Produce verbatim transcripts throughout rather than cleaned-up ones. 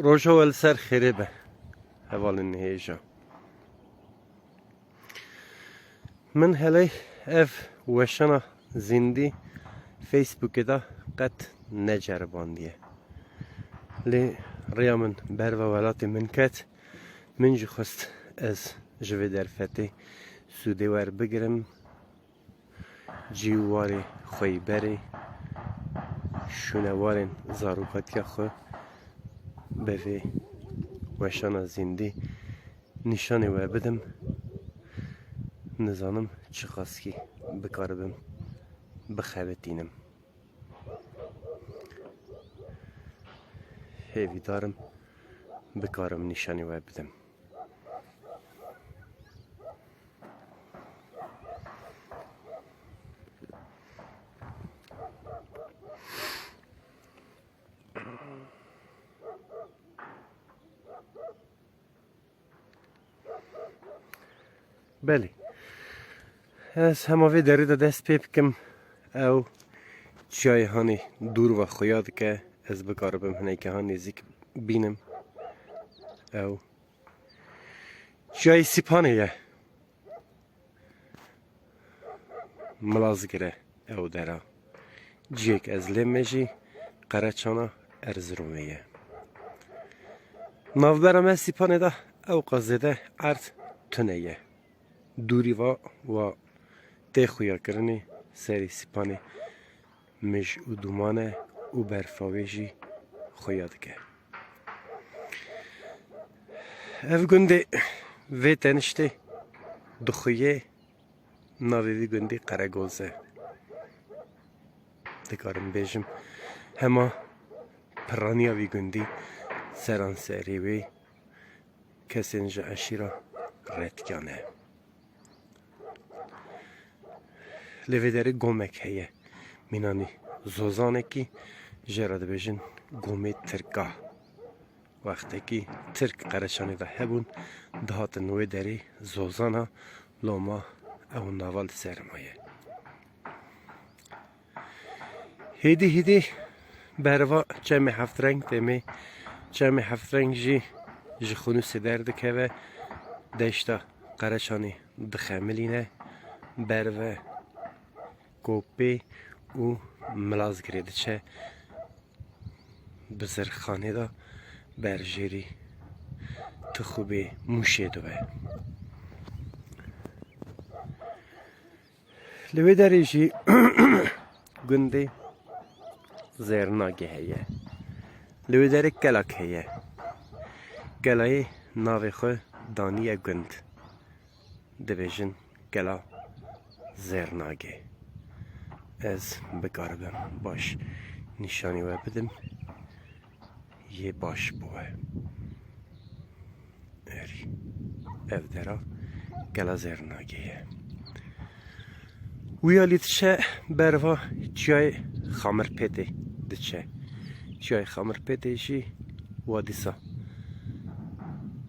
Roja we li ser xêrê be, hevalên hêja. Min helê ev weşana zîndî Facebookê de qet neceribandiye. Lê rêya min berva welatê min ket, min jî xwest ez ji vê derfetê sûdê werbigirim. Cî û warê xweyî berê, şûnewarên zarokatiya xwe bi vê weşana zîndî nîşanê we bidim. Nizanim çiqaskî bikaribim bixebitînim. Hêvîdar im bikarim nîşanê we bidim. Belê. Ez hema vê derê de dest pê bikim. Ew çiyayê hanê dûr ve xuya dike. Ez bikaribim hinekî han nêzîk bînim. Ew çiyayê Sîpanê ye. Milazgir e ew dera. Ciyek ez lê me jî Qereçana Erziromê ye. Navbera me Sîpanê de ewqas zêde erd tune ye. Dûrî va wa tê xuyakirinê serê Sîpanê mij û dûman e û berfa wê jî xuya dike. Ev gundê vê teniştê dixuyê, navê vî gundî Qeregoz e. Dikarim bêjim, hema piraniya vî gundî seranserê wê kesên ji eşîra Retkiyan e. Li vê derê gomek heye. Mînanî zozanekî jê re dibêjin gomê Tirka. Wextekî Tirk Qereçanê de hebûn, dihatin wê derê zozana, loma ew nava li ser maye. Hêdî hêdî berva Çemê Heftreng têmê. Çemê Heftreng jî ji Xunûsê derdikeve, deşta Qereçanê dixemilîne, berve Kopê û Milazgirê diçe, Bizirxanê de berjêrî Tixûbê Mûşê dibe. Li wê derê jî gundê Zêrnagê heye. Li wê derê kelak heye. Kelayê navê xwe daniye gund. Dibêjin kela Zêrnagê. Ez bikaribim baş nîşanî we bidim. Yê baş bû we. Erî. Ev dera Kela Zêrnagê ye. Wîya lî diçe berva çiyayê Xamirpêtê diçe. Çiyayê Xamirpêtê jî wa dîsa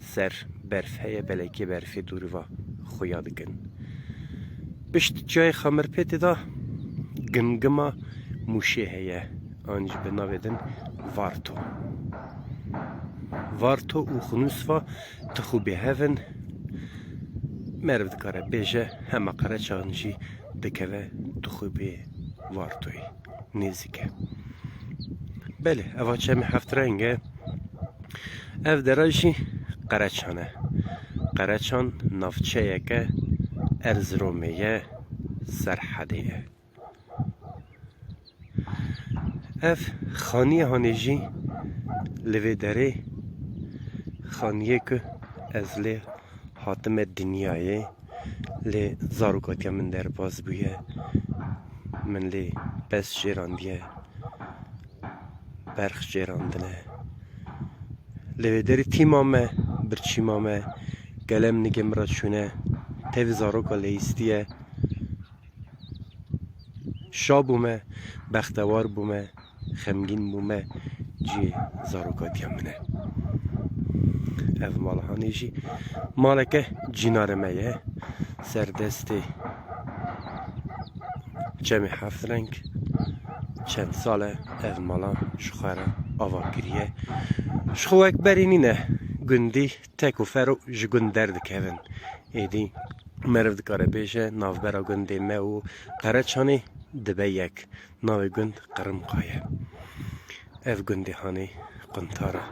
ser berf heye, belekê berfê dûrî va xuya dikin. Pişt çiyayê Xamirpêtê de Gimgima Mûşê heye, an jî bi navê din Varto. Varto û Xunûsva Tixûbê hev in. Meriv dikare bêje hema Qereçan jî dikeve Tixûbê Vartoyê nêzîk e. Belê, eva çemê heft reng e. Ev dera jî Qereçan e. Qereçan navçeyeke Erziromê ye, Serhedê ye. Ev xaniyê hanê jî li vê derê xaniyê ku ez lê hatime dinyayê, lê zarokatiya min derbas bûye. Min lê pez çêrandiye, berx çêrandine. Lê vê derî tîma me, birçîma me, gelem nigê min re çûne, tevî zaroka leyîstiye. Şa bûme, bextewar bûme, xemgîn bûme, cihê zarokatiya min e. Ev mala hanê jî maleke cînarê me ye. Ser destê çemê heft reng çend sal e ev mala ji xwe re ava kiriye. Ji xwe wek berî nîne, gundî tek û fero ji gund derdikevin. Êdî meriv dikare bêje, navbera gundê me û Qereçanê dibe yek. Navê gund Qirimqa ye. Ev gundê hanê quntara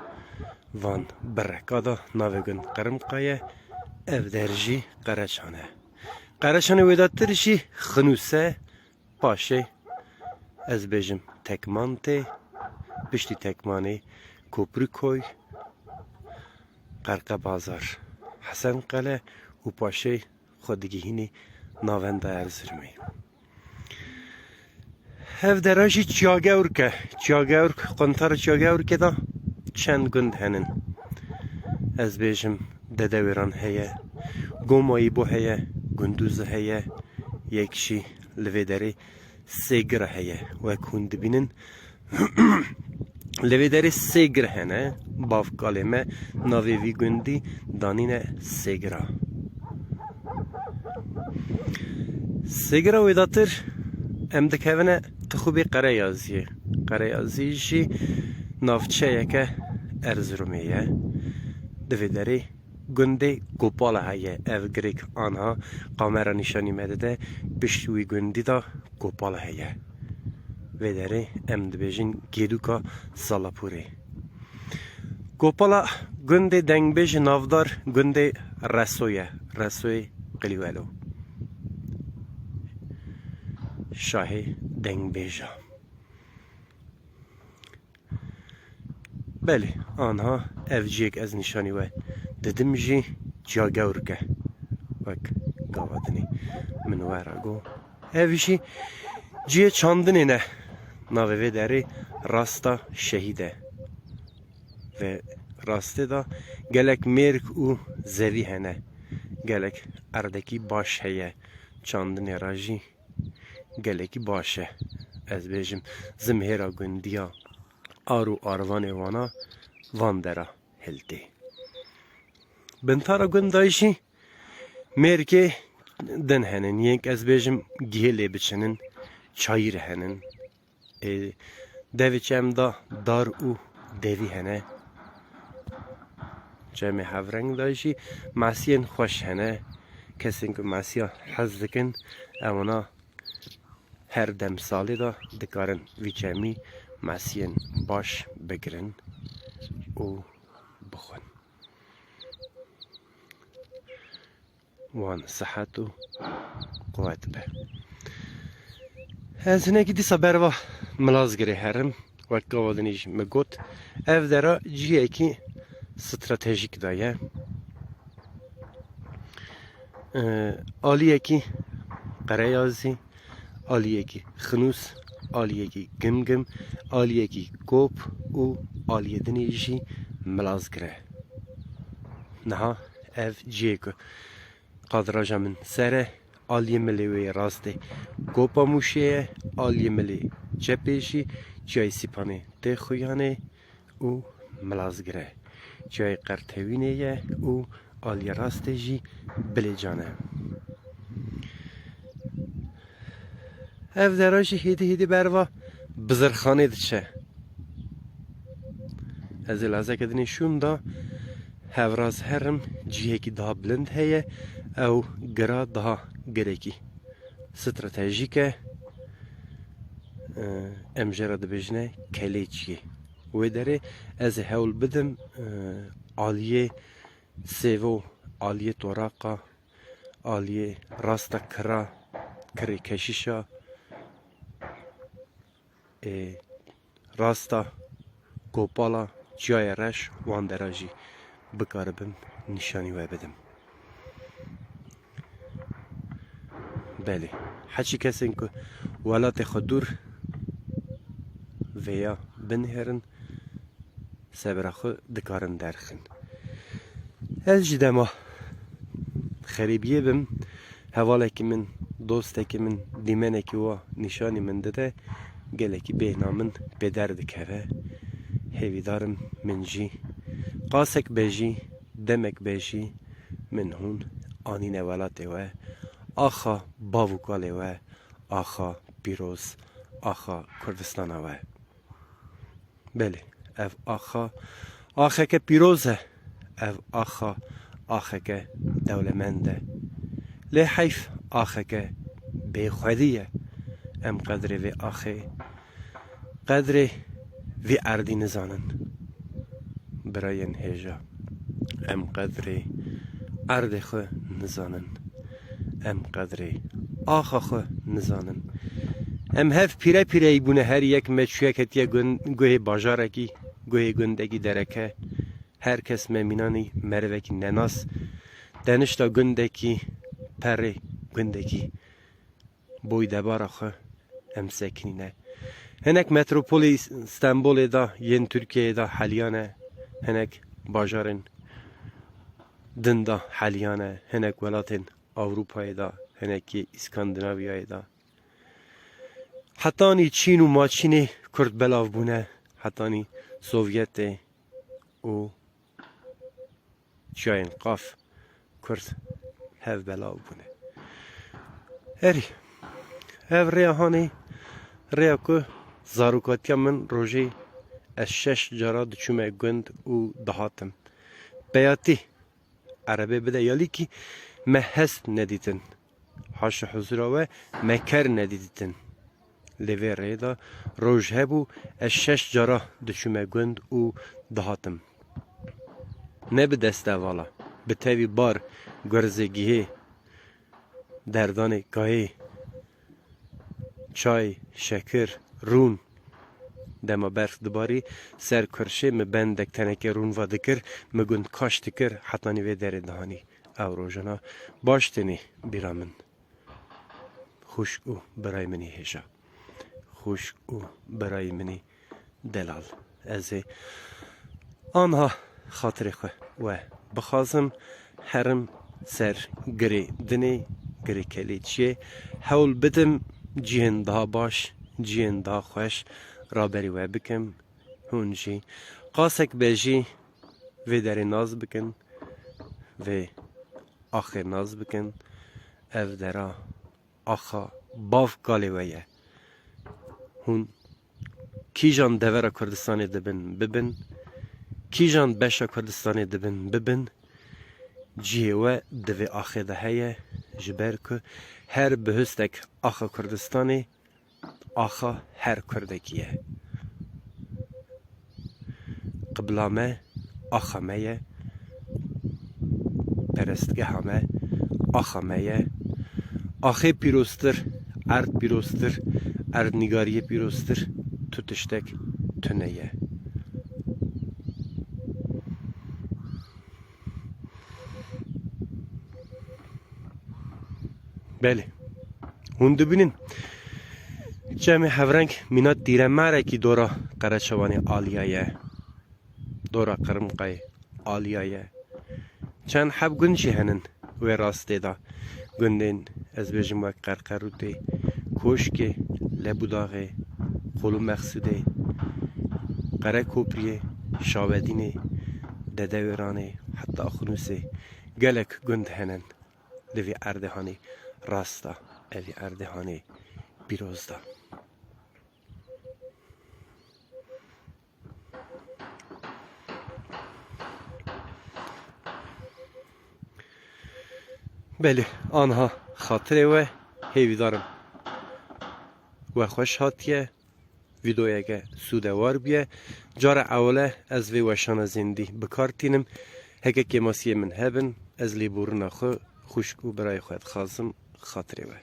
van bireka da, navê gund Qirimqa ye, ev der jî Qereçan e. Qereçanê wêdatir jî Xinûs e, paşê ez bêjim Tekman tê, piştî Tekmanê Koprikoy, Qerqebazar, Hesenqele û paşê xwe digihînî navenda Erzirmê. Hev dera jî Çiyagewrk e. Çiyagewrk, quntara Çiyagewrkê de çend gund henin. Ez bêjim Dedewêran heye, Gomayîbo heye, Gundûzi heye, yek jî li vê derê Sêgira heye. Wek hûn dibînin, li vê derê sê gir hene. Bavkalê me navê vî gundî danîne Sêgira. Sêgira wêdatir em dikevine tixûbê Qereyaziyê. Qereyazî jî navçeyeke Erziromê ye. Di vê derê gundê Gopala heye. Ev girêk anha kamera nîşanî me dide. Pişt wî gundî de Gopala heye. Vê derê em dibêjin Gêdûka Salapûrê. Gopala gundê dengbêjê navdar gundê Reso ye. Resoyê Qilîwelo. Şahê dengbêja. Belê, anha ev ciyek ez nîşanî we didim jî Çiyagewrk e. Wek gava dinê min we re got. Ev jî ciyê çandinê ne. Navê vê derê Rasta Şehîd e. Vê rastê de gelek mêrk û zevî hene. Gelek erdekî baş heye. Çandinê re jî gelekî baş e. Ez bêjim, zimhêra gundiya Ar û Arvanê wana van dera hiltê. Bintara gunda jî mêrkê din henin. Yên ez bêjim gihê lê biçinin, çayîr henin. Ê, devê çem de dar û devî hene. Çemê hevreng de jî mesiyên xweş hene. Kesên ku mesiya hez dikin, ewana her demsalê de dikarin vî çemî mesiyên baş bigirin û bixwin. Wan sihet û quwet be. Ez hinekî dîsa berva Milazgirê herim. Wek gava dinê jî me got, ev dera cihekî stratejîk de ye. Ee, aliyekî Qereyazî, aliyekî Xinûs, aliyekî Gimgim, aliyekî Kop û aliyê dinê jî Milazgir e. Niha ev cihê ku kadraja min ser e, aliyê milê wê yê rastê Kopa Mûşê ye, aliyê milê çepê jî Çiyayê Sîpanê tê xuyanê û Milazgir e. Çiyayê Qertewînê ye û aliyê rastê jî Bilêcan e. Ev dera jî hêdî hêdî berva Bizirxanê diçe. Ez ê lezeke dinê şûn da hevraz herim cihekî daha bilind heye, ew gira daha girekî stratejîk e. Em jê re dibêjine Kelêçiyê. Wê derê ez ê hewl bidim, e, aliyê sêvo, aliyê toraqa, aliyê rasta kira, kirê keşîşa, ê, rasta kopala Çiyayê Reş wan dera jî bikaribim nîşanî we bidim. Belê, heçî kesên ku welatê xwe dûr vêya binihêrin, sebra xwe dikarin derxin. Ez jî dema xerîbiyê bim, hevalekî min, dostekî min, dîmenekî wa nîşanî min dide, gelekî bêhna min pê derdikeve. Hêvîdar im min jî qasek be jî, demek be jî, min hûn anîne welatê we, axa bav û kalê we, axa pîroz, axa Kurdistana we. Belê, Ev axa, axeke pîroz e. Ev axa, axeke dewlemend e. Lê heyf, axeke bêxwedî ye. Em qedrê vê axê, qedrê vî erdî nizanin. Birayên hêja, em qedrê erdê xwe nizanin. Em qedrê axa xwe nizanin. Em hev pîre pîreyî bûne, her yek me çûye ketiye gun-, guhê bajarekî, guhê gundekî dereke. Her kes me mînanî merivekî nenas, denişta gundekî, perê gundekî. Boy debara xwe em sekinîne. Hinek metropolê Îs-, Stenbolê de yên Tirkiyeyê de heliyane, hinek bajarên din de heliyane, hinek welatên Ewropayê de, hinek yê Îskandinaviyayê de. Hetanî Çîn û Maçînê Kurd belav bûne, hetanî Sovyetê û çiyayên qaf Kurd hev belav bûne. Erî, ev rêya hanê, rêya ku zarokatiya min rojê ez şeş cara diçûme gund û dihatim. Peyatî erebê bide ya lîkî me hest nedîtin. Haşa huzura we me ker nedîtin. Lê vê rêyê de roj hebû, ez şeş cara diçûme gund û dihatim. Ne bi destevala, bi tevî bar, gurzê gihê, derdanê kayê, çay, şekir, rûn. Dema berf dibarî, ser kurşê min bendek tenekê rûn va dikir, min gund kaş dikir, hetanî vê derê dihanî. Ew rojana baş tênê bîra min. Xwişk û birayê min î hêja. Xwişk û birayê min î delal. Ez ê anha xatirê xwe we bixwazim, herim ser girê dinê, girê kelê çiyê, hewl bidim cihên daha baş, cihên daha xweş raberî we bikim. Hûn jî qasek be jî vê derê nas bikin, vê axê nas bikin. Ev dera axa bav kalê we ye. Hûn kîjan devera Kurdistanê dibin, bibin, kîjan beşa Kurdistanê dibin, bibin, cihê we di vê axê de heye, ji ber ku her bihustek axa Kurdistanê axa her Kurdekî ye. Qibla me, axa me ye. Perestgeha me, axa me ye. Axê pîroztir, erd pîroztir, erdnîgariyê pîroztir tu tiştek tune ye. Belê. Hûn dibînin. Çemê Hevreng mîna tîremerekî dora Qereçewanê aliya ye. Dora Qirimqayê aliya ye. Çend heb gund jî henin wê rastê de. Gundên, ez bêjim, wek Qerqerûtê, Koşkê, Lebûdaxê, Qolû Mexsûdê, Qerekopriyê, Şawedînê, Dedewêranê, heta Axnûsê. Gelek gund henin. Di vî erdê hanê rast de, evî erdê hanê pîroz de. Belê, anha xatirê we, hêvîdarim we xweş hatiye. Vîdeoyeke sûdewar bûye. Cara ewle ez vê weşana zêndî bi kar tînim. Heke kêmasiyê min hebin, ez lêborîna xwe xwişk û birayê xwe dixwazim, xatirê we.